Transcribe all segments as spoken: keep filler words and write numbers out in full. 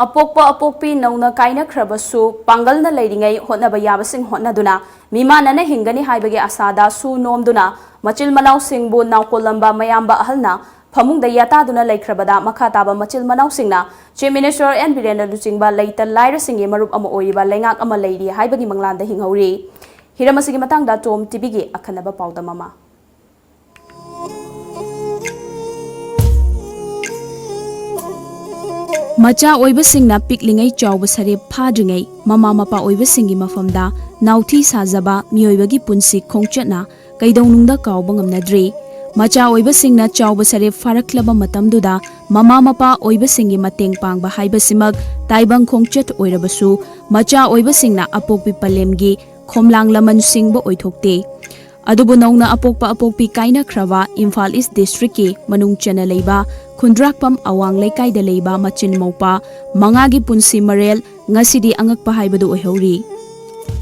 ꯑꯄꯣꯛꯄ ꯑꯄꯣꯛꯄꯤ ꯅꯧꯅ ꯀꯥꯏꯅꯈ꯭ꯔꯕꯁꯨ ꯄꯥꯡꯒꯜꯅ ꯂꯩꯔꯤꯉꯩ ꯍꯣꯠꯅꯕ ꯌꯥꯕꯁꯤꯡ ꯍꯣꯠꯅꯗꯨꯅ ꯃꯤꯃꯥꯟꯅꯅ ꯍꯤꯡꯒꯅꯤ ꯍꯥꯏꯕꯒꯤ ꯑꯥꯁꯥꯗ ꯁꯨ ꯅꯣꯝꯗꯨꯅ ꯃꯆꯤꯜ ꯃꯅꯥꯎꯁꯤꯡꯕꯨ ꯅꯥꯎꯀꯣꯜꯂꯝꯕ ꯃꯌꯥꯝꯕ ꯑꯍꯜꯅ ꯐꯃꯨꯡꯗ ꯌꯥꯇꯥꯗꯨꯅ ꯂꯩꯈ꯭ꯔꯕꯗ ꯃꯈꯥ ꯇꯥꯕ ꯃꯆꯤꯜ ꯃꯅꯥꯎꯁꯤꯡꯅ Chief Minister ꯑꯦꯟ ꯕꯤꯔꯦꯟꯅ ꯂꯨꯆꯤꯡꯕ ꯂꯩꯇ ꯂꯥꯏꯔꯁꯤꯡꯒꯤ ꯃꯔꯨꯞ ꯑꯃ ꯑꯣꯏꯔꯤꯕ ꯂꯩꯉꯥꯛ ꯑꯃ ꯂꯩꯔꯤ ꯍꯥꯏꯕꯒꯤ ꯃꯪꯂꯥꯟꯗ ꯍꯤꯡꯍꯧꯔꯤ꯫ ꯍꯤꯔꯝ ꯑꯁꯤꯒꯤ ꯃꯇꯥꯡꯗ ꯇꯣꯝ ꯇꯤꯚꯤꯒꯤ ꯑꯈꯟꯅꯕ ꯄꯥꯎꯗꯝ ꯑꯃ꯫ ꯃꯆꯥ ꯑꯣꯏꯕꯁꯤꯡꯅ ꯄꯤꯛꯂꯤꯉꯩ ꯆꯥꯎꯕ ꯁꯔꯦꯞ ꯐꯥꯗ꯭ꯔꯤꯉꯩ ꯃꯃꯥ ꯃꯄꯥ ꯑꯣꯏꯕꯁꯤꯡꯒꯤ ꯃꯐꯝꯗ ꯅꯥꯎꯊꯤ ꯁꯥꯖꯕ ꯃꯤꯑꯣꯏꯕꯒꯤ ꯄꯨꯟꯁꯤ ꯈꯣꯡꯆꯠꯅ ꯀꯩꯗꯧꯅꯨꯡꯗ ꯀꯥꯎꯕ ꯉꯝꯅꯗ꯭ꯔꯤ꯫ ꯃꯆꯥ ꯑꯣꯏꯕꯁꯤꯡꯅ ꯆꯥꯎꯕ ꯁꯔꯦꯞ ꯐꯥꯔꯛꯂꯕ ꯃꯇꯝꯗꯨꯗ ꯃꯃꯥ ꯃꯄꯥ ꯑꯣꯏꯕꯁꯤꯡꯒꯤ ꯃꯇꯦꯡ ꯄꯥꯡꯕ ꯍꯥꯏꯕꯁꯤꯃꯛ ꯇꯥꯏꯕꯪ ꯈꯣꯡꯆꯠ ꯑꯣꯏꯔꯕꯁꯨ, ꯃꯆꯥ ꯑꯣꯏꯕꯁꯤꯡꯅ ꯑꯄꯣꯛꯄꯤ ꯄꯂꯦꯝꯒꯤ ꯈꯣꯝꯂꯥꯡ ꯂꯃꯟ ꯁꯤꯡꯕ ꯑꯣꯏꯊꯣꯛꯇꯦ꯫ ꯑꯗꯨꯕꯨ ꯅꯧꯅ ꯑꯄꯣꯛꯄ ꯑꯄꯣꯛꯄꯤ ꯀꯥꯏꯅꯈ꯭ꯔꯕ ꯏꯝꯐꯥꯜ ꯏꯁ ꯗꯤꯁꯇ꯭ꯔꯤꯛꯀꯤ ꯃꯅꯨꯡ ꯆꯟꯅ ꯂꯩꯕ ꯈꯨꯟꯗ꯭ꯔꯥꯛꯄꯝ ꯑꯋꯥꯡ ꯂꯩꯀꯥꯏꯗ ꯂꯩꯕ ꯃꯆꯤꯟ ꯃꯧꯄꯥ ꯃꯉꯥꯒꯤ ꯄꯨꯟꯁꯤ ꯃꯔꯦꯜ ꯉꯁꯤꯗꯤ ꯑꯉꯛꯄ ꯍꯥꯏꯕꯗꯨ ꯑꯣꯏꯍꯧꯔꯤ꯫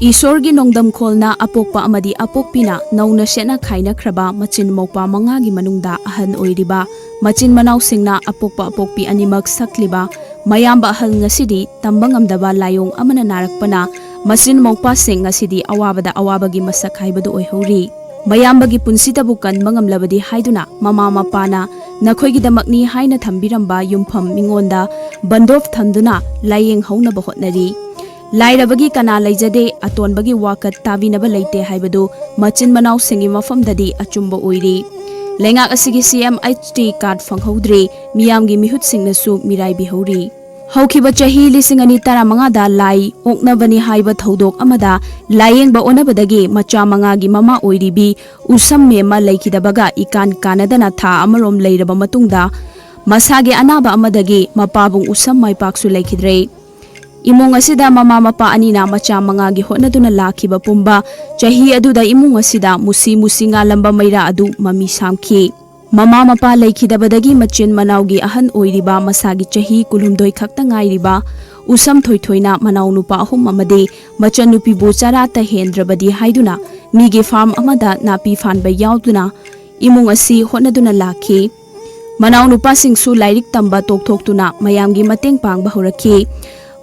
ꯏꯁꯣꯔꯒꯤ ꯅꯣꯡꯗꯝꯈꯣꯜꯅ ꯑꯄꯣꯛꯄ ꯑꯃꯗꯤ ꯑꯄꯣꯛꯄꯤꯅ ꯅꯧꯅ ꯁꯦꯠꯅ ꯈꯥꯏꯅꯈ꯭ꯔꯕ ꯃꯆꯤꯟ ꯃꯧꯄꯥ ꯃꯉꯥꯒꯤ ꯃꯅꯨꯡꯗ ꯑꯍꯟ ꯑꯣꯏꯔꯤꯕ ꯃꯆꯤꯟ ꯃꯅꯥꯎꯁꯤꯡꯅ ꯑꯄꯣꯛꯄ ꯑꯄꯣꯛꯄꯤ ꯑꯅꯤꯃꯛ ꯁꯛꯂꯤꯕ ꯃꯌꯥꯝꯕ ꯑꯍꯜ ꯉꯁꯤꯗꯤ ꯇꯝꯕ ꯉꯝꯗꯕ ꯂꯥꯏꯑꯣꯡ ꯑꯃꯅ ꯅꯥꯔꯛꯄꯅ ꯃꯆꯤꯟ ꯃꯧꯄꯥꯁꯤꯡ ꯉꯁꯤꯗꯤ ꯑꯋꯥꯕꯗ ꯑꯋꯥꯕꯒꯤ ꯃꯁꯛ ꯍꯥꯏꯕꯗꯨ ꯑꯣꯏꯍꯧꯔꯤ꯫ ꯃꯌꯥꯝꯕꯒꯤ ꯄꯨꯟꯁꯤꯗꯕꯨ ꯀꯟꯕ ꯉꯝꯂꯕꯗꯤ ꯍꯥꯏꯗꯨꯅ ꯃꯃꯥ ꯃꯄꯥꯅ ꯅꯈꯣꯏꯒꯤꯗꯃꯛꯅꯤ ꯍꯥꯏꯅ ꯊꯝꯕꯤꯔꯝꯕ ꯌꯨꯝꯐꯝ ꯃꯤꯉꯣꯟꯗ ꯕꯟꯗꯣꯞ ꯊꯝꯗꯨꯅ ꯂꯥꯏꯌꯦꯡꯍꯧꯅꯕ ꯍꯣꯠꯅꯔꯤ꯫ ꯂꯥꯏꯔꯕꯒꯤ ꯀꯅꯥ ꯂꯩꯖꯗꯦ, ꯑꯇꯣꯟꯕꯒꯤ ꯋꯥꯀꯠ ꯇꯥꯕꯤꯅꯕ ꯂꯩꯇꯦ ꯍꯥꯏꯕꯗꯨ ꯃꯆꯤꯟ ꯃꯅꯥꯎꯁꯤꯡꯒꯤ ꯃꯐꯝꯗꯗꯤ ꯑꯆꯨꯝꯕ ꯑꯣꯏꯔꯤ꯫ ꯂꯩꯉꯥꯛ ꯑꯁꯤꯒꯤ ꯁꯤ ꯑꯦꯝ ꯑꯩꯆ ꯇꯤ ꯀꯥꯔꯗ ꯐꯪꯍꯧꯗ꯭ꯔꯤ, ꯃꯤꯌꯥꯝꯒꯤ ꯃꯤꯍꯨꯠꯁꯤꯡꯅꯁꯨ ꯃꯤꯔꯥꯏꯕꯤꯍꯧꯔꯤ꯫ ꯍꯧꯈꯤꯕ ꯆꯍꯤ ꯂꯤꯁꯤꯡ ꯑꯅꯤ ꯇꯔꯥꯃꯉꯥꯗ ꯂꯥꯏ ꯑꯣꯛꯅꯕꯅꯤ ꯍꯥꯏꯕ ꯊꯧꯗꯣꯛ ꯑꯃꯗ ꯂꯥꯏꯌꯦꯡꯕ ꯑꯣꯟꯅꯕꯗꯒꯤ ꯃꯆꯥ ꯃꯉꯥꯒꯤ ꯃꯃꯥ ꯑꯣꯏꯔꯤꯕꯤ ꯎꯁꯝ ꯃꯦꯝꯃ ꯂꯩꯈꯤꯗꯕꯒ ꯏꯀꯥꯟ ꯀꯥꯟꯅꯗꯅ ꯊꯥ ꯑꯃꯔꯣꯝ ꯂꯩꯔꯕ ꯃꯇꯨꯡꯗ ꯃꯁꯥꯒꯤ ꯑꯅꯥꯕ ꯑꯃꯗꯒꯤ ꯃꯄꯥꯕꯨꯡ ꯎꯁꯝ ꯃꯥꯏꯄꯥꯛꯁꯨ ꯂꯩꯈꯤꯗ꯭ꯔꯦ꯫ ꯏꯃꯨꯡ ꯑꯁꯤꯗ ꯃꯃꯥ ꯃꯄꯥ ꯑꯅꯤꯅ ꯃꯆꯥ ꯃꯉꯥꯒꯤ ꯍꯣꯠꯅꯗꯨꯅ ꯂꯥꯛꯈꯤꯕ ꯄꯨꯝꯕ ꯆꯍꯤ ꯑꯗꯨꯗ ꯏꯃꯨꯡ ꯑꯁꯤꯗ ꯃꯨꯁꯤ ꯃꯨꯁꯤ ꯉꯥꯜꯂꯝꯕ ꯃꯩꯔꯥ ꯑꯗꯨ ꯃꯃꯤ ꯁꯥꯝꯈꯤ꯫ ꯃꯃꯥ ꯃꯄꯥ ꯂꯩꯈꯤꯗꯕꯗꯒꯤ ꯃꯆꯤꯟ ꯃꯅꯥꯎꯒꯤ ꯑꯍꯟ ꯑꯣꯏꯔꯤꯕ ꯃꯁꯥꯒꯤ ꯆꯍꯤ ꯀꯨꯟꯍꯨꯝꯗꯣꯏ ꯈꯛꯇ ꯉꯥꯏꯔꯤꯕ ꯎꯁꯝ ꯊꯣꯏꯊꯣꯏꯅ ꯃꯅꯥꯎꯅꯨꯄꯥ ꯑꯍꯨꯝ ꯑꯃꯗꯤ ꯃꯆꯟꯅꯨꯄꯤꯕꯨ ꯆꯔꯥꯇ ꯍꯦꯟꯗ꯭ꯔꯕꯗꯤ ꯍꯥꯏꯗꯨꯅ ꯃꯤꯒꯤ ꯐꯥꯔꯝ ꯑꯃꯗ ꯅꯥꯄꯤ ꯐꯥꯟꯕ ꯌꯥꯎꯗꯨꯅ ꯏꯃꯨꯡ ꯑꯁꯤ ꯍꯣꯠꯅꯗꯨꯅ ꯂꯥꯛꯈꯤ꯫ ꯃꯅꯥꯎꯅꯨꯄꯥꯁꯤꯡꯁꯨ ꯂꯥꯏꯔꯤꯛ ꯇꯝꯕ ꯇꯣꯛꯊꯣꯛꯇꯨꯅ ꯃꯌꯥꯝꯒꯤ ꯃꯇꯦꯡ ꯄꯥꯡꯕ ꯍꯧꯔꯛꯈꯤ꯫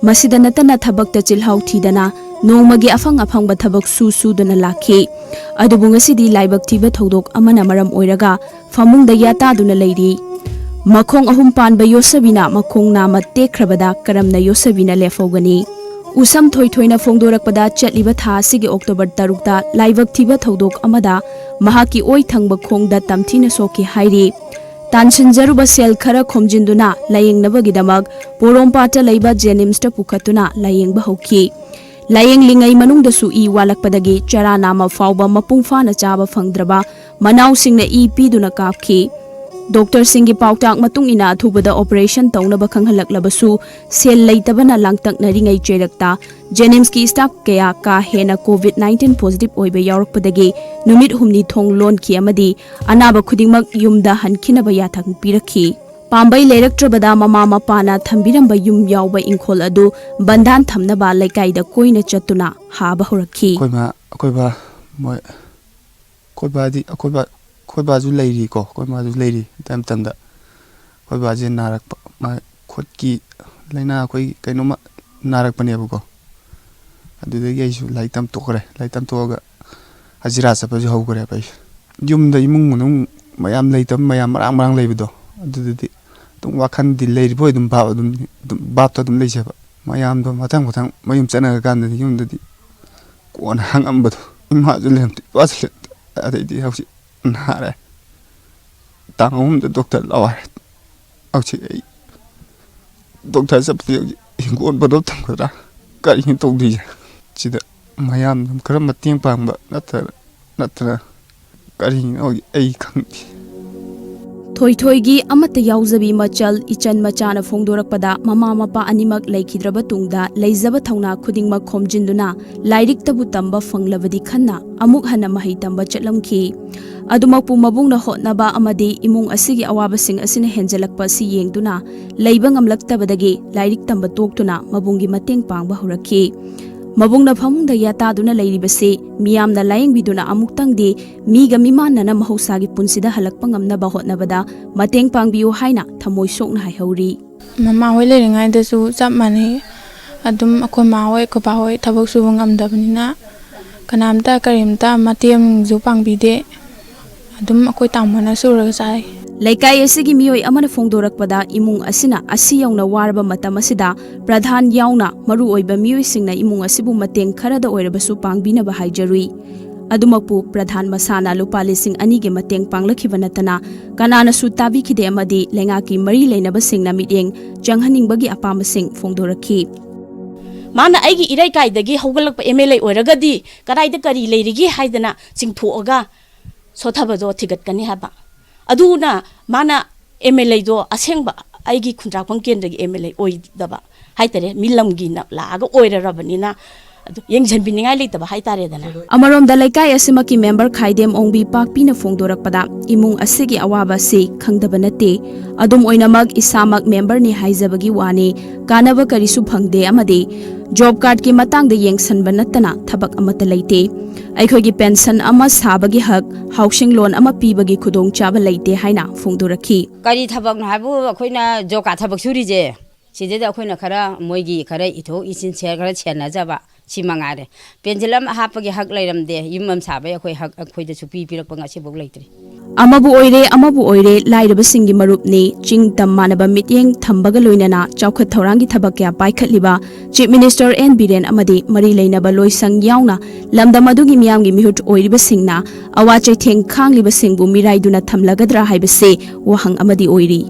ꯃꯁꯤꯗ ꯅꯠꯇꯅ ꯊꯕꯛꯇ ꯆꯤꯜꯍꯥꯎ ꯊꯤꯗꯅ ꯅꯣꯡꯃꯒꯤ ꯑꯐꯪ ꯑꯐꯪꯕ ꯊꯕꯛ ꯁꯨ ꯁꯨꯗꯨꯅ ꯂꯥꯛꯈꯤ꯫ ꯑꯗꯨꯕꯨ ꯉꯁꯤꯗꯤ ꯂꯥꯏꯕꯛ ꯊꯤꯕ ꯊꯧꯗꯣꯛ ꯑꯃꯅ ꯃꯔꯝ ꯑꯣꯏꯔꯒ ꯐꯃꯨꯡꯗ ꯌꯥꯇꯥꯗꯨꯅ ꯂꯩꯔꯤ꯫ ꯃꯈꯣꯡ ꯑꯍꯨꯝ ꯄꯥꯟꯕ ꯌꯣꯠꯁꯕꯤꯅ ꯃꯈꯣꯡ ꯅꯥꯝꯃ ꯇꯦꯛꯈ꯭ꯔꯕꯗ ꯀꯔꯝꯅ ꯌꯣꯠꯁꯕꯤꯅ ꯂꯦꯞꯍꯧꯒꯅꯤ? ꯎꯁꯝ ꯊꯣꯏꯊꯣꯏꯅ ꯐꯣꯡꯗꯣꯔꯛꯄꯗ, ꯆꯠꯂꯤꯕ ꯊꯥ ꯑꯁꯤꯒꯤ ꯑꯣꯛꯇꯣꯕꯔ ꯇꯔꯨꯛꯇ ꯂꯥꯏꯕꯛ ꯊꯤꯕ ꯊꯧꯗꯣꯛ ꯑꯃꯗ ꯃꯍꯥꯛꯀꯤ ꯑꯣꯏ ꯊꯪꯕ ꯈꯣꯡꯗ ꯇꯝꯊꯤꯅ ꯁꯣꯛꯈꯤ ꯍꯥꯏꯔꯤ꯫ ꯇꯥꯟꯁꯤꯟꯖꯔꯨꯕ ꯁꯦꯜ ꯈꯔ ꯈꯣꯝꯖꯤꯟꯗꯨꯅ ꯂꯥꯌꯦꯡꯅꯕꯒꯤꯗꯃꯛ ꯄꯣꯔꯣꯝꯄꯥꯠꯇ ꯂꯩꯕ ꯖꯦꯅꯤꯝꯁꯇ ꯄꯨꯈꯠꯇꯨꯅ ꯂꯥꯌꯦꯡꯕ ꯍꯧꯈꯤ꯫ ꯂꯥꯌꯦꯡꯂꯤꯉꯩ ꯃꯅꯨꯡꯗꯁꯨ ꯏ ꯋꯥꯠꯂꯛꯄꯗꯒꯤ ꯆꯔꯥ ꯅꯥꯝꯃ ꯐꯥꯎꯕ ꯃꯄꯨꯡ ꯐꯥꯅ ꯆꯥꯕ ꯐꯪꯗ꯭ꯔꯕ ꯃꯅꯥꯎꯁꯤꯡꯅ ꯏ ꯄꯤꯗꯨꯅ ꯀꯥꯞꯈꯤ꯫ ꯗꯣꯛꯇꯔꯁꯤꯡꯒꯤ ꯄꯥꯎꯇꯥꯛ ꯃꯇꯨꯡ ꯏꯟꯅ ꯑꯊꯨꯕꯗ ꯑꯣꯄꯔꯦꯁꯟ ꯇꯧꯅꯕ ꯈꯪꯍꯜꯂꯛꯂꯕꯁꯨ ꯁꯦꯜ ꯂꯩꯇꯕꯅ ꯂꯥꯡꯇꯛꯅꯔꯤꯉꯩ ꯆꯩꯔꯛꯇ ꯖꯦꯅꯤꯝꯁꯀꯤ ꯁ꯭ꯇꯥꯐ ꯀꯌꯥ ꯀꯥ ꯍꯦꯟꯅ ꯀꯣꯚꯤꯗ ꯅꯥꯏꯟꯇꯤꯟ ꯄꯣꯖꯤꯇꯤꯚ ꯑꯣꯏꯕ ꯌꯥꯎꯔꯛꯄꯗꯒꯤ ꯅꯨꯃꯤꯠ ꯍꯨꯝꯅꯤ ꯊꯣꯡ ꯂꯣꯟꯈꯤ ꯑꯃꯗꯤ ꯑꯅꯥꯕ ꯈꯨꯗꯤꯡꯃꯛ ꯌꯨꯝꯗ ꯍꯟꯈꯤꯅꯕ ꯌꯥꯊꯪ ꯄꯤꯔꯛꯈꯤ꯫ ꯄꯥꯝꯕꯩ ꯂꯩꯔꯛꯇ꯭ꯔꯕꯗ ꯃꯃꯥ ꯃꯄꯥꯅ ꯊꯝꯕꯤꯔꯝꯕ ꯌꯨꯝ ꯌꯥꯎꯕ ꯏꯪꯈꯣꯜ ꯑꯗꯨ ꯕꯟꯗꯥꯟ ꯊꯝꯅꯕ ꯂꯩꯀꯥꯏꯗ ꯀꯣꯏꯅ ꯆꯠꯇꯨꯅ ꯍꯥꯕ ꯍꯧꯔꯛꯈꯤ꯫ ꯑꯩꯈꯣꯏ ꯃꯥ ꯑꯩꯈꯣꯏ ꯕꯥ ꯃꯣꯏ ꯑꯩꯈꯣꯏ ꯕꯥꯗꯤ ꯑꯩꯈꯣꯏ ꯕꯥ ꯑꯩꯈꯣꯏ ꯕꯥꯁꯨ ꯂꯩꯔꯤꯀꯣ꯫ ꯑꯩꯈꯣꯏ ꯃꯥꯁꯨ ꯂꯩꯔꯤ꯫ ꯑꯗꯨ ꯃꯇꯝꯗ ꯑꯩꯈꯣꯏ ꯕꯥꯁꯦ ꯅꯥꯔꯛꯄ, ꯃꯥ ꯈꯨꯠꯀꯤ ꯂꯥꯏꯅꯥ ꯑꯩꯈꯣꯏꯒꯤ ꯀꯩꯅꯣꯝꯃ ꯅꯥꯔꯛꯄꯅꯦꯕꯀꯣ꯫ ꯑꯗꯨꯗꯒꯤ ꯑꯩꯁꯨ ꯂꯥꯏꯔꯤꯛ ꯇꯝ ꯇꯣꯛꯈ꯭ꯔꯦ꯫ ꯂꯥꯏꯔꯤꯛ ꯇꯝ ꯇꯣꯛꯑꯒ ꯍꯖꯤꯔꯥ ꯆꯠꯄꯁꯨ ꯍꯧꯈ꯭ꯔꯦꯕ ꯑꯩꯁꯨ꯫ ꯌꯨꯝꯗ ꯏꯃꯨꯡ ꯃꯅꯨꯡ ꯃꯌꯥꯝ ꯂꯩꯇꯕ, ꯃꯌꯥꯝ ꯃꯔꯥꯡ ꯃꯔꯥꯡ ꯂꯩꯕꯗꯣ, ꯑꯗꯨꯗꯗꯤ ꯑꯗꯨꯝ ꯋꯥꯈꯜꯗꯤ ꯂꯩꯔꯤꯕꯣꯏ ꯑꯗꯨꯝ ꯚꯥꯞ ꯑꯗꯨꯝ ꯑꯗꯨꯝ ꯚꯥꯞꯇ ꯑꯗꯨꯝ ꯂꯩꯖꯕ꯫ ꯃꯌꯥꯝꯗꯣ ꯃꯊꯪ ꯃꯊꯪ ꯃꯌꯨꯝ ꯆꯠꯅꯔꯀꯥꯟꯗꯗꯤ ꯌꯨꯝꯗꯗꯤ ꯀꯣꯟꯅ ꯍꯪꯉꯝꯕꯗꯣ, ꯏꯃꯥꯁꯨ ꯂꯩꯔꯝꯗꯦ, ꯏꯄꯥꯁꯨ ꯂꯩꯔꯝꯗꯦ꯫ ꯑꯗꯩꯗꯤ ꯍꯧꯖꯤꯛ ꯅꯥꯔꯦ, ꯇꯥꯡ ꯑꯍꯨꯝꯗ ꯗꯣꯛꯇꯔ ꯂꯥꯛꯑꯣ ꯍꯥꯏꯔꯦ꯫ ꯍꯧꯖꯤꯛ ꯑꯩ ꯗꯣꯛꯇꯔ ꯆꯠꯄꯗꯤ ꯍꯧꯖꯤꯛ ꯍꯤꯡꯒꯣꯜ ꯄꯣꯠꯇꯣ ꯊꯝꯒꯗ꯭ꯔꯥ, ꯀꯔꯤꯅꯣ ꯇꯧꯗꯣꯏꯁꯦ? ꯁꯤꯗ ꯃꯌꯥꯝꯅ ꯈꯔ ꯃꯇꯦꯡ ꯄꯥꯡꯕ ꯅꯠꯇ꯭ꯔ ꯅꯠꯇ꯭ꯔ ꯀꯔꯤꯅꯣ ꯍꯧꯖꯤꯛ ꯑꯩ ꯈꯪꯗꯦ꯫ ꯊꯣꯏꯊꯣꯏꯒꯤ ꯑꯃꯠꯇ ꯌꯥꯎꯖꯕꯤ ꯃꯆꯜ ꯏꯆꯟ ꯃꯆꯥꯅ ꯐꯣꯡꯗꯣꯔꯛꯄꯗ, ꯃꯃꯥ ꯃꯄꯥ ꯑꯅꯤꯃꯛ ꯂꯩꯈꯤꯗ꯭ꯔꯕ ꯇꯨꯡꯗ ꯂꯩꯖꯕ ꯊꯧꯅꯥ ꯈꯨꯗꯤꯡꯃꯛ ꯈꯣꯝꯖꯤꯟꯗꯨꯅ ꯂꯥꯏꯔꯤꯛꯇꯕꯨ ꯇꯝꯕ ꯐꯪꯂꯕꯗꯤ ꯈꯟꯅ ꯑꯃꯨꯛ ꯍꯟꯅ ꯃꯍꯩ ꯇꯝꯕ ꯆꯠꯂꯝꯈꯤ꯫ ꯑꯗꯨꯃꯛꯄꯨ ꯃꯕꯨꯡꯅ ꯍꯣꯠꯅꯕ ꯑꯃꯗꯤ ꯏꯃꯨꯡ ꯑꯁꯤꯒꯤ ꯑꯋꯥꯕꯁꯤꯡ ꯑꯁꯤꯅ ꯍꯦꯟꯖꯜꯂꯛꯄ ꯑꯁꯤ ꯌꯦꯡꯗꯨꯅ ꯂꯩꯕ ꯉꯝꯂꯛꯇꯕꯗꯒꯤ ꯂꯥꯏꯔꯤꯛ ꯇꯝꯕ ꯇꯣꯛꯇꯨꯅ ꯃꯕꯨꯡꯒꯤ ꯃꯇꯦꯡ ꯄꯥꯡꯕ ꯍꯧꯔꯛꯈꯤ꯫ ꯃꯕꯨꯡꯅ ꯐꯃꯨꯡꯗ ꯌꯥꯇꯥꯗꯨꯅ ꯂꯩꯔꯤꯕꯁꯤ ꯃꯤꯌꯥꯝꯅ ꯂꯥꯌꯦꯡꯕꯤꯗꯨꯅ ꯑꯃꯨꯛꯇꯪꯗꯤ ꯃꯤꯒ ꯃꯤꯃꯥꯟꯅꯅ ꯃꯍꯧꯁꯥꯒꯤ ꯄꯨꯟꯁꯤꯗ ꯍꯜꯂꯛꯄ ꯉꯝꯅꯕ ꯍꯣꯠꯅꯕꯗ ꯃꯇꯦꯡ ꯄꯥꯡꯕꯤꯌꯨ ꯍꯥꯏꯅ ꯊꯃꯣꯏ ꯁꯣꯛꯅ ꯍꯥꯏꯍꯧꯔꯤ꯫ ꯃꯃꯥ ꯍꯣꯏ ꯂꯩꯔꯤꯉꯩꯗꯁꯨ ꯆꯞ ꯃꯥꯟꯅꯩ꯫ ꯑꯗꯨꯝ ꯑꯩꯈꯣꯏ ꯃꯥ ꯍꯣꯏ, ꯑꯩꯈꯣꯏ ꯕꯥ ꯍꯣꯏ ꯊꯕꯛ ꯁꯨꯕ ꯉꯝꯗꯕꯅꯤꯅ ꯀꯅꯥꯝꯇ ꯀꯔꯤꯝꯇ ꯃꯇꯦꯡꯁꯨ ꯄꯥꯡꯕꯤꯗꯦ꯫ ꯑꯗꯨꯝ ꯑꯩꯈꯣꯏ ꯇꯥꯃꯣꯅ ꯁꯨꯔꯒ ꯆꯥꯏ꯫ ꯂꯩꯀꯥꯏ ꯑꯁꯤꯒꯤ ꯃꯤꯑꯣꯏ ꯑꯃꯅ ꯐꯣꯡꯗꯣꯔꯛꯄꯗ, ꯏꯃꯨꯡ ꯑꯁꯤꯅ ꯑꯁꯤ ꯌꯧꯅ ꯋꯥꯔꯕ ꯃꯇꯝ ꯑꯁꯤꯗ ꯄ꯭ꯔꯙꯥꯟ ꯌꯥꯎꯅ ꯃꯔꯨꯑꯣꯏꯕ ꯃꯤꯑꯣꯏꯁꯤꯡꯅ ꯏꯃꯨꯡ ꯑꯁꯤꯕꯨ ꯃꯇꯦꯡ ꯈꯔꯗ ꯑꯣꯏꯔꯕꯁꯨ ꯄꯥꯡꯕꯤꯅꯕ ꯍꯥꯏꯖꯔꯨꯏ꯫ ꯑꯗꯨꯃꯛꯄꯨ ꯄ꯭ꯔꯙꯥꯟ ꯃꯁꯥꯅ ꯂꯨꯄꯥ ꯂꯤꯁꯤꯡ ꯑꯅꯤꯒꯤ ꯃꯇꯦꯡ ꯄꯥꯡꯂꯛꯈꯤꯕ ꯅꯠꯇꯅ ꯀꯅꯥꯅꯁꯨ ꯇꯥꯕꯤꯈꯤꯗꯦ ꯑꯃꯗꯤ ꯂꯩꯉꯥꯛꯀꯤ ꯃꯔꯤ ꯂꯩꯅꯕꯁꯤꯡꯅ ꯃꯤꯠꯌꯦꯡ ꯆꯪꯍꯟꯅꯤꯡꯕꯒꯤ ꯑꯄꯥꯝꯕꯁꯤꯡ ꯐꯣꯡꯗꯣꯔꯛꯈꯤ꯫ ꯃꯥꯅ ꯑꯩꯒꯤ ꯏꯔꯩꯀꯥꯏꯗꯒꯤ ꯍꯧꯒꯠꯂꯛꯄ ꯑꯦꯝ ꯑꯦꯜ ꯑꯦ ꯑꯣꯏꯔꯒꯗꯤ ꯀꯗꯥꯏꯗ ꯀꯔꯤ ꯂꯩꯔꯤꯒꯦ ꯍꯥꯏꯗꯅ ꯆꯤꯡꯊꯣꯛꯑꯒ ꯁꯣꯠꯊꯕꯗꯣ ꯊꯤꯒꯠꯀꯅꯤ ꯍꯥꯏꯕ꯫ ꯑꯗꯨꯅ ꯃꯥꯅ ꯑꯦꯝ ꯑꯦꯜ ꯑꯦꯗꯣ ꯑꯁꯦꯡꯕ ꯑꯩꯒꯤ ꯈꯨꯟꯗ꯭ꯔꯥꯛꯄꯝ ꯀꯦꯟꯗ꯭ꯔꯒꯤ ꯑꯦꯝ ꯑꯦꯜ ꯑꯦ ꯑꯣꯏꯗꯕ ꯍꯥꯏꯇꯥꯔꯦ, ꯃꯤ ꯂꯝꯒꯤꯅ ꯂꯥꯛꯑꯒ ꯑꯣꯏꯔꯔꯕꯅꯤꯅ ꯑꯗꯨ ꯌꯦꯡꯁꯤꯟꯕꯤꯅꯤꯡꯉꯥꯏ ꯂꯩꯇꯕ ꯍꯥꯏꯇꯥꯔꯦꯗꯅ꯫ ꯑꯃꯔꯣꯝꯗ ꯂꯩꯀꯥꯏ ꯑꯁꯤꯃꯛꯀꯤ ꯃꯦꯝꯕꯔ ꯈꯥꯏꯗꯦꯝ ꯑꯣꯡꯕꯤ ꯄꯥꯛꯄꯤꯅ ꯐꯣꯡꯗꯣꯔꯛꯄꯗ, ꯏꯃꯨꯡ ꯑꯁꯤꯒꯤ ꯑꯋꯥꯕ ꯑꯁꯤ ꯈꯪꯗꯕ ꯅꯠꯇꯦ꯫ ꯑꯗꯨꯝ ꯑꯣꯏꯅꯃꯛ, ꯏꯁꯥꯃꯛ ꯃꯦꯝꯕꯔꯅꯤ ꯍꯥꯏꯖꯕꯒꯤ ꯋꯥꯅꯤ, ꯀꯥꯟꯅꯕ ꯀꯔꯤꯁꯨ ꯐꯪꯗꯦ ꯑꯃꯗꯤ ꯖꯣꯕ ꯀꯥꯔꯗꯀꯤ ꯃꯇꯥꯡꯗ ꯌꯦꯡꯁꯟꯕ ꯅꯠꯇꯅ ꯊꯕꯛ ꯑꯃꯠꯇ ꯂꯩꯇꯦ꯫ ꯑꯩꯈꯣꯏꯒꯤ ꯄꯦꯟꯁꯟ ꯑꯃ ꯁꯥꯕꯒꯤ ꯍꯛ, ꯍꯥꯎꯁꯤꯡ ꯂꯣꯟ ꯑꯃ ꯄꯤꯕꯒꯤ ꯈꯨꯗꯣꯡꯆꯥꯕ ꯂꯩꯇꯦ ꯍꯥꯏꯅ ꯐꯣꯡꯗꯣꯔꯛꯈꯤ꯫ ꯀꯔꯤ ꯊꯕꯛꯅꯣ ꯍꯥꯏꯕꯨ, ꯑꯩꯈꯣꯏꯅ ꯖꯣꯕ ꯀꯥꯔꯗ ꯊꯕꯛ ꯁꯨꯔꯤꯁꯦ, ꯁꯤꯗꯩꯗ ꯑꯩꯈꯣꯏꯅ ꯈꯔ ꯃꯣꯏꯒꯤ ꯈꯔ ꯏꯊꯣꯛ ꯏꯁꯤꯟ ꯁꯦ-, ꯈꯔ ꯁꯦꯟꯅꯖꯕ, ꯁꯤ ꯃꯉꯥꯏꯔꯦ꯫ ꯄꯦꯟꯁꯤꯜ ꯑꯃ ꯍꯥꯞꯄꯒꯤ ꯍꯛ ꯂꯩꯔꯝꯗꯦ, ꯌꯨꯝ ꯑꯃ ꯁꯥꯕꯒꯤ ꯑꯩꯈꯣꯏ ꯍꯛ ꯑꯩꯈꯣꯏꯗꯁꯨ ꯄꯤ ꯄꯤꯔꯛꯄ ꯉꯁꯤꯐꯥꯎ ꯂꯩꯇ꯭ꯔꯤ꯫ ꯑꯃꯕꯨ ꯑꯣꯏꯔꯦ, ꯑꯃꯕꯨ ꯑꯣꯏꯔꯦ, ꯂꯥꯏꯔꯕꯁꯤꯡꯒꯤ ꯃꯔꯨꯞꯅꯤ, ꯆꯤꯡ ꯇꯝ ꯃꯥꯟꯅꯕ ꯃꯤꯠꯌꯦꯡ ꯊꯝꯕꯒ ꯂꯣꯏꯅꯅ ꯆꯥꯎꯈꯠ ꯊꯧꯔꯥꯡꯒꯤ ꯊꯕꯛ ꯀꯌꯥ ꯄꯥꯏꯈꯠꯂꯤꯕ ꯆꯤꯐ ꯃꯤꯅꯤꯁꯇꯔ ꯑꯦꯟ ꯕꯤꯔꯦꯟ ꯑꯃꯗꯤ ꯃꯔꯤ ꯂꯩꯅꯕ ꯂꯣꯏꯁꯪ ꯌꯥꯎꯅ ꯂꯝꯗꯝ ꯑꯗꯨꯒꯤ ꯃꯤꯌꯥꯝꯒꯤ ꯃꯤꯍꯨꯠ ꯑꯣꯏꯔꯤꯕꯁꯤꯡꯅ ꯑꯋꯥ ꯆꯩꯊꯦꯡ ꯈꯥꯡꯂꯤꯕꯁꯤꯡꯕꯨ ꯃꯤꯔꯥꯏꯗꯨꯅ ꯊꯝꯂꯒꯗ꯭ꯔꯥ ꯍꯥꯏꯕꯁꯤ ꯋꯥꯍꯪ ꯑꯃꯗꯤ ꯑꯣꯏꯔꯤ꯫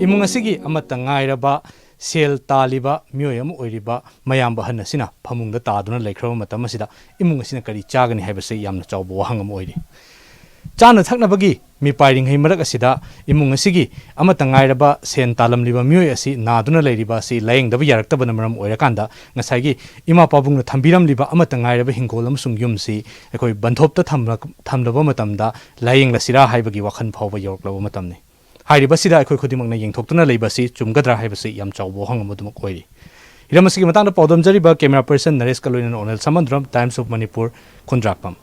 ꯏꯃꯨꯡ ꯑꯁꯤꯒꯤ ꯑꯃꯠꯇ ꯉꯥꯏꯔꯕ ꯁꯦꯜ ꯇꯥꯜꯂꯤꯕ ꯃꯤꯑꯣꯏ ꯑꯃ ꯑꯣꯏꯔꯤꯕ ꯃꯌꯥꯝꯕ ꯑꯍꯟ ꯑꯁꯤꯅ ꯐꯃꯨꯡꯗ ꯇꯥꯗꯨꯅ ꯂꯩꯈ꯭ꯔꯕ ꯃꯇꯝ ꯑꯁꯤꯗ ꯏꯃꯨꯡ ꯑꯁꯤꯅ ꯀꯔꯤ ꯆꯥꯒꯅꯤ ꯍꯥꯏꯕꯁꯤ ꯌꯥꯝꯅ ꯆꯥꯎꯕ ꯋꯥꯍꯪ ꯑꯃ ꯑꯣꯏꯔꯤ꯫ ꯆꯥꯅ ꯊꯛꯅꯕꯒꯤ ꯃꯤꯄꯥꯏꯔꯤꯉꯩ ꯃꯔꯛ ꯑꯁꯤꯗ ꯏꯃꯨꯡ ꯑꯁꯤꯒꯤ ꯑꯃꯠꯇ ꯉꯥꯏꯔꯕ ꯁꯦꯟ ꯇꯥꯜꯂꯝꯂꯤꯕ ꯃꯤꯑꯣꯏ ꯑꯁꯤ ꯅꯥꯗꯨꯅ ꯂꯩꯔꯤꯕ ꯑꯁꯤ ꯂꯥꯌꯦꯡꯗꯕ ꯌꯥꯔꯛꯇꯕꯅ ꯃꯔꯝ ꯑꯣꯏꯔꯀꯥꯟꯗ, ꯉꯁꯥꯏꯒꯤ ꯏꯃꯥ ꯄꯥꯕꯨꯡꯅ ꯊꯝꯕꯤꯔꯝꯂꯤꯕ ꯑꯃꯠꯇ ꯉꯥꯏꯔꯕ ꯍꯤꯡꯒꯣꯜ ꯑꯃꯁꯨꯡ ꯌꯨꯝꯁꯤ ꯑꯩꯈꯣꯏ ꯕꯟꯊꯣꯞꯇ ꯊꯝꯂ-, ꯊꯝꯂꯕ ꯃꯇꯝꯗ ꯂꯥꯌꯦꯡꯂꯁꯤꯔꯥ ꯍꯥꯏꯕꯒꯤ ꯋꯥꯈꯜ ꯐꯥꯎꯕ ꯌꯧꯔꯛꯂꯕ ꯃꯇꯝꯅꯤ꯫ ꯍꯥꯏꯔꯤꯕꯁꯤꯗ ꯑꯩꯈꯣꯏ ꯈꯨꯗꯤꯡꯃꯛꯅ ꯌꯦꯡꯊꯣꯛꯇꯨꯅ ꯂꯩꯕꯁꯤ ꯆꯨꯝꯒꯗ꯭ꯔꯥ ꯍꯥꯏꯕꯁꯤ ꯌꯥꯝ ꯆꯥꯎꯕ ꯋꯥꯍꯪ ꯑꯃꯗꯨꯃꯛ ꯑꯣꯏꯔꯤ꯫ ꯍꯤꯔꯝ ꯑꯁꯤꯒꯤ ꯃꯇꯥꯡꯗ ꯄꯥꯎꯗꯝꯖꯔꯤꯕ camera person ꯅꯔꯦꯁꯀ ꯂꯣꯏꯅꯅ ꯑꯣꯅꯦꯜ ꯁꯃꯟꯗ꯭ꯔꯝ, Times of Manipur, ꯈꯨꯟꯗ꯭ꯔꯥꯛꯄꯝ꯫